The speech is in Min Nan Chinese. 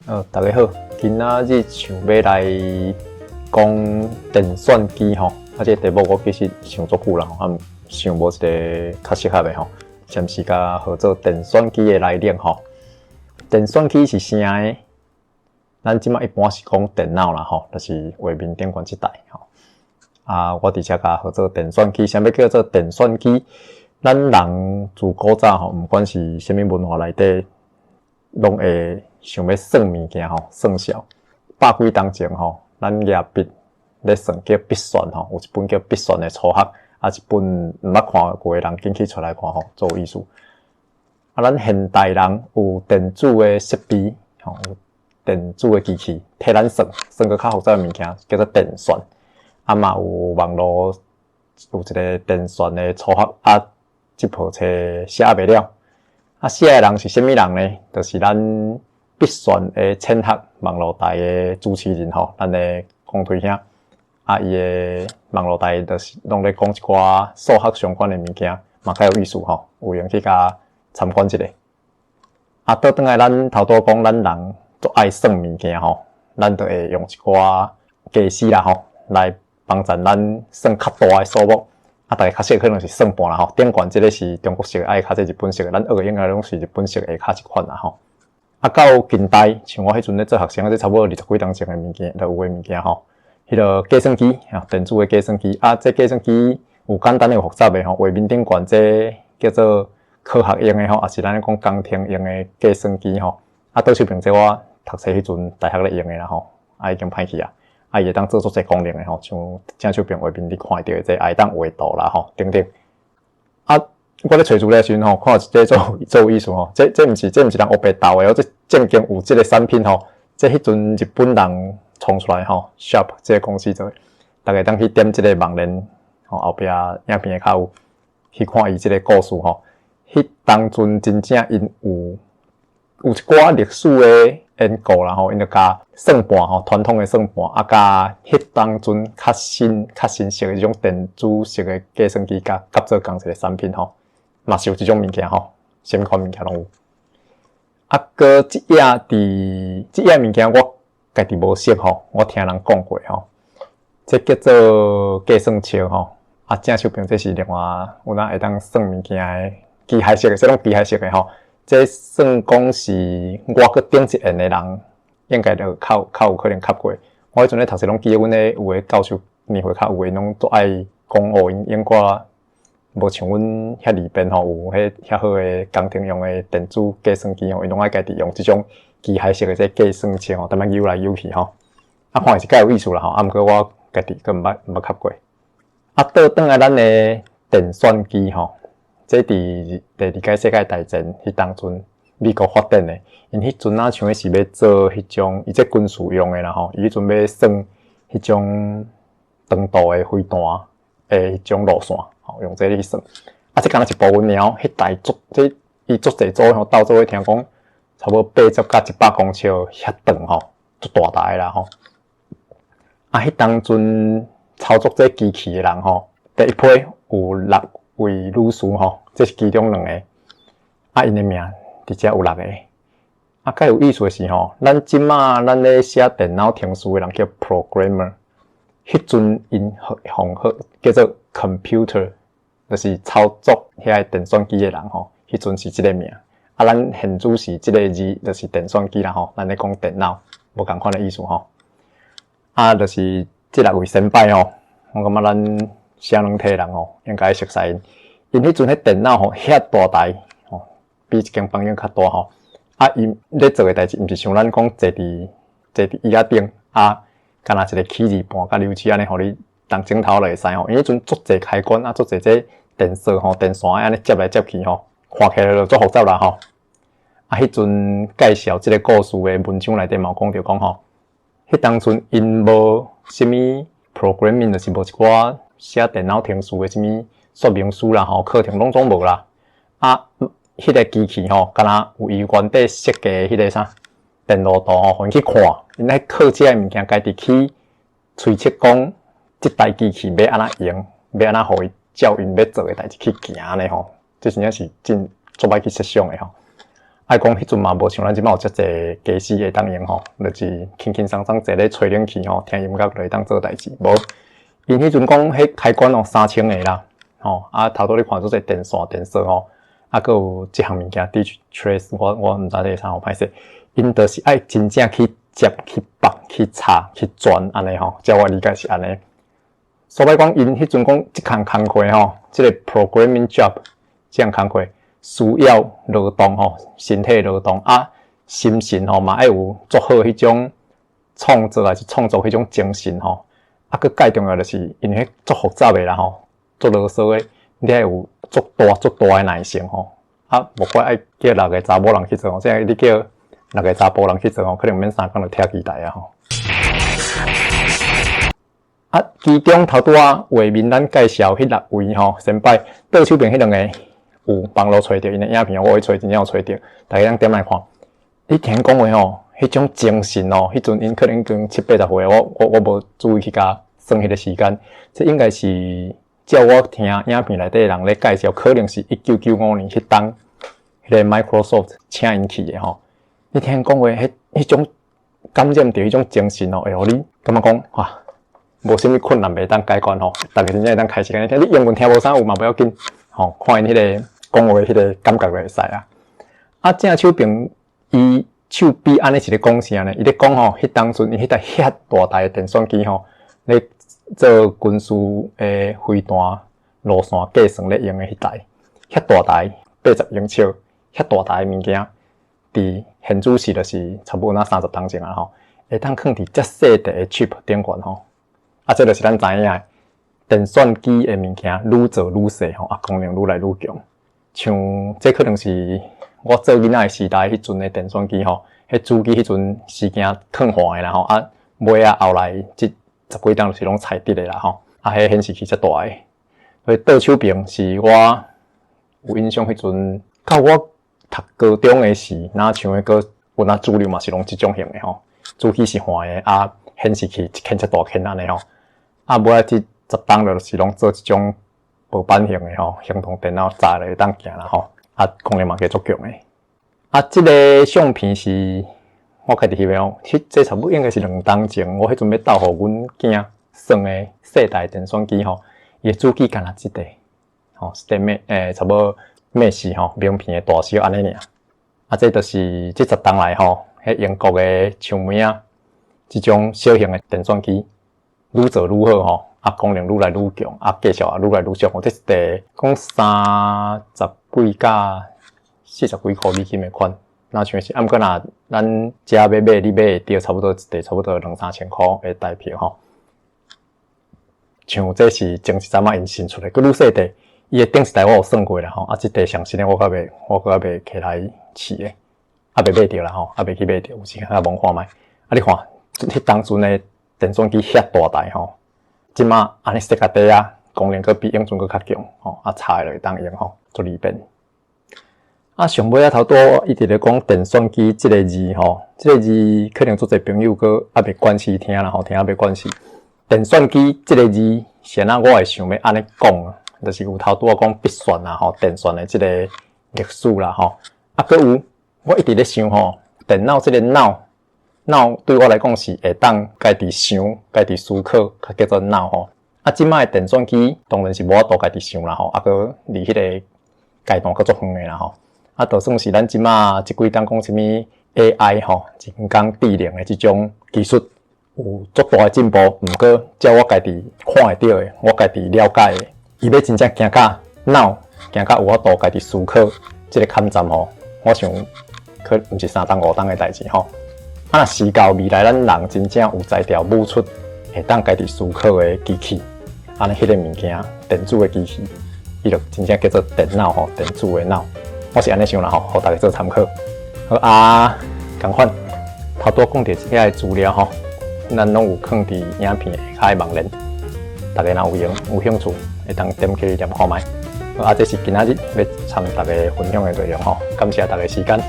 逐家好，今仔日想欲來講電算機吼，啊，這個題目我其實想足久啦，啊，想無一个較適合的吼，暫時共號做電算機的來歷吼。電算機是啥的？咱這馬一般是講電腦啦吼，就是畫面頂懸這台吼。啊，我佇遮共號做電算機，啥物叫做電算機？咱人自古早吼，毋管是啥物文化內底，攏會想欲算物件吼，算數。百幾冬前吼，咱舉筆咧算叫筆算吼，有一本叫筆算的初學，啊，這本毋捌看過的人，緊去揣來看吼，足有意思。啊，咱現代人有電子的設備吼，有電子的機器替咱算，算閣較複雜的物件，叫做電算。啊嘛有網路有一个電算的初學，啊，這部冊寫袂了。啊，寫的人是啥物人呢？就是咱筆算的淺學網路台的主持人吼，咱的講推兄。啊，伊的網路台就是攏咧講一寡數學相關的物件，嘛較有意思吼，有閒去共參觀一下。啊，倒轉來咱頭拄講，咱人足愛算物件吼，咱就會用一寡家私啦吼，來幫助咱算較大的數目。啊，逐家較熟可能是算盤啦吼，頂懸這个是中國式的，啊，下跤這日本式的，咱學的應該攏是日本式的下跤這款啦吼。啊，到近代，像我彼陣咧做學生，這差不多二十幾冬前的物件，就有的物件吼。彼个計算機啊，電子的計算機啊，這計算機有簡單的，有複雜的吼。畫面頂懸這叫做科學用的吼，抑是咱咧講工程用的計算機吼。啊，倒手邊這我讀冊彼陣大學咧用的啦吼，啊已經歹去啊。啊，伊會當做足濟功能的吼，像正手邊畫面你看會著的這，會當畫圖啦吼，等等。啊，我咧揣資料的時陣吼，看一個足足有意思吼，這這毋是人烏白鬥的哦，這正經有這个產品吼，這彼陣日本人創出來吼，Sharp 這个公司做的，逐家當去點這个網連吼，後壁影片會較有去看伊這个故事吼。彼當陣真正𪜶有一寡歷史的緣故啦吼，𪜶就共算盤吼，傳統的算盤啊，佮彼當陣較新式的這種電子式的計算機，共合做仝一个產品吼，嘛是有這種物件吼，啥物款物件攏有。啊，閣這頁佇這頁物件我家己無識吼，我聽人講過吼，這叫做計算尺吼。啊，正手邊這是另外有哪會當算物件的機械式的，這攏機械式的吼。這算講是我閣頂一緣的人，應該就較有可能較過。我彼陣咧讀冊，攏記得阮咧有的教授年歲較有的，攏足愛講哦，𪜶用過無像阮遐利便吼，有彼遐好的工程用的電子計算機吼，𪜶攏愛家己用這種機械式的這計算尺吼，踮遐扭來扭去吼。啊，看是較有意思啦吼，啊，毋過我家己閣毋捌較過。啊，倒轉來咱的電算機吼。這佇第二屆世界大戰彼當陣，美國發展的，𪜶彼陣若像是欲做彼種，伊這軍事用的啦吼，伊彼陣欲算彼種長途的飛彈的彼種路線，吼，用這去算。啊，這敢若一部分爾，彼台足這伊足濟組吼，鬥做伙聽講，差不多80到100公尺遐長吼，足大台啦吼。啊，彼當陣操作這機器的人吼，第一批有六位女士吼，這是其中兩个。啊，𪜶的名佇遮有六个。啊，較有意思的是吼，咱這馬咱咧寫電腦程式的人叫 programmer，彼陣𪜶號號叫做 computer，就是操作遐个電算機的人吼，彼陣是這个名。啊，咱現主時這个字就是電算機啦吼，咱咧講電腦，無仝款的意思吼。啊，就是這六位先輩吼，我感覺咱寫軟體的人吼，應該熟似𪜶。𪜶彼陣彼電腦吼，遐大台吼，比一間房間較大吼。啊，𪜶咧做的代誌，毋是像咱講坐佇椅仔頂啊，敢若一个起字盤佮溜鼠按呢，予你動指頭就會使吼。𪜶彼陣足濟開關啊，足濟這電線吼、電線按呢接來接去吼，看起來就足複雜啦吼。啊，彼陣介紹這个故事的文章內底嘛有講著講吼，彼當陣𪜶無啥物 programming，就是無一寡寫電腦程式的啥物說明書啦吼，課程攏總無啦。啊，彼个機器吼，敢若有伊原底設計彼个啥電路圖吼，予𪜶去看，𪜶咧靠這个物件家己去推測講，這台機器欲按怎用，欲按怎予伊照𪜶欲做的代誌去行按呢吼，這真正是真足歹去設想的吼。愛講彼陣嘛無像咱這擺有遮濟家私會當用吼，就是輕輕鬆鬆坐咧吹冷氣吼，聽音樂就會當做代誌。無，𪜶彼陣講彼開關哦3000個啦，吼啊頭拄你看足濟電線電線吼，啊閣有這項物件 DTrace，我毋知這個啥吼，歹勢，𪜶就是愛真正去接、去綁、去插、去轉按呢吼，照我理解是按呢。所以講，𪜶彼陣講這項工課吼，這個 programming job 這項工課需要勞動吼，身體勞動啊，心神吼嘛愛有足好彼種創造還是創作彼種精神吼。啊，閣蓋重要就是因為彼足複雜的啦吼，足囉嗦的，你愛有足大足大的耐性吼。啊，無怪愛叫六个查某人去做吼，這個你叫六个查埔人去做吼，可能毋免3工就拆機台啊吼。啊，其中頭拄仔畫面咱介紹彼六位吼，先輩倒手邊彼兩個有網路揣著𪜶的影片，我去揣真正有揣著，大家通點來看。你聽講話吼，彼種精神哦，彼陣𪜶可能已經七八十歲，我無注意去共算彼個時間，這應該是照我聽影片內底人咧介紹，可能是1995年彼當，彼個 Microsoft 請𪜶去的吼。你聽講話，彼種感染著彼種精神哦，會予你感覺講哇，無啥物困難袂當解決吼，逐家真正會當開時間聽。你英文聽無啥有嘛無要緊，吼，看𪜶彼個講話彼個感覺就會使啊。啊，正手邊伊手臂按呢是咧講啥呢？伊咧講吼，彼當陣伊彼台遐大台的電算機吼，咧做軍事的飛彈路線計算咧用的彼台，遐大台80英尺，遐大台的物件，佇現主時就是差不多若30冬前啊吼，會當囥佇遮細塊的 chip 頂懸吼。啊，這就是咱知影的電算機的物件愈做愈細吼，啊，功能愈來愈強。像這可能是我做囡仔的時代，彼陣的電算機吼，彼主機彼陣時間囥換的啦吼，啊，尾仔後來這十幾冬就是攏材質的啦吼，啊，彼顯示器遮大个。所以倒手邊是我有印象，彼陣到我讀高中的時，若像彼個有哪主流嘛是攏這種型的吼，主機是換的，啊，顯示器一圈遮大圈按呢吼。啊，尾仔這十冬就是攏做這種薄板型的吼，行動電腦載咧會當行啦吼，啊，功能嘛加足強的。啊，這個相片是我家己翕的哦，彼這差不多應該是2冬前，我彼陣欲鬥予阮囝耍的細台電算機吼，伊的主機干焦這塊，吼，是咩？差不多面試吼，名片的大小按呢爾。啊，這就是這十冬來吼，彼英國的像物仔，這種小型的電算機。愈做愈好吼，啊，功能愈來愈強，啊，價數也愈來愈俗。這一塊講30幾甲40幾箍美金的款，若像是，啊，毋過若咱遮欲買，你買會著，差不多一塊差不多兩三千箍的台幣吼。像這是前一陣仔𪜶新出的，閣愈細塊，伊的頂一代我有算過啦吼，啊，這塊上新的我閣猶未摕來試的，猶未買著啦吼，猶未去買著，有時間仔摸看覓。啊，你看，彼當陣的電算機遐大台吼，這馬按呢細較短仔，功能閣比以前閣較強吼，啊，插落會當用吼，足利便。啊，上尾仔頭拄一直咧講電算機這個字吼，這個字可能足濟朋友閣猶未慣勢聽啦吼，聽猶未慣勢。電算機這個字，是按怎我會想欲按呢講，就是有頭拄仔講筆算啦吼，電算的這個歷史啦吼。啊，閣有我一直咧想吼，電腦這個腦。腦對我來講是會當家己想、家己思考，較叫做腦吼。啊，這擺的電算機當然是無法度家己想啦吼，啊，閣離彼個階段閣足遠的啦吼。啊，就算是咱這擺這幾冬講啥物 AI 吼，人工智能的這種技術有足大的進步，毋過照我家己看會著的，我家己了解的，伊欲真正行到腦，行到有法度家己思考這個坎站吼，我想可毋是3冬5冬的代誌吼。啊，若是到未來，咱人真正有才調舞出會當家己思考的機器，按呢彼個物件，電子的機器，伊就真正叫做電腦吼，電子的腦。我是按呢想啦吼，予大家做參考。好啊，仝款頭拄講著這个資料吼，咱攏有囥佇影片下跤的網連，大家若有閒有興趣，會當點去念看覓。好啊，這是今仔日欲參大家分享的內容吼，感謝大家時間。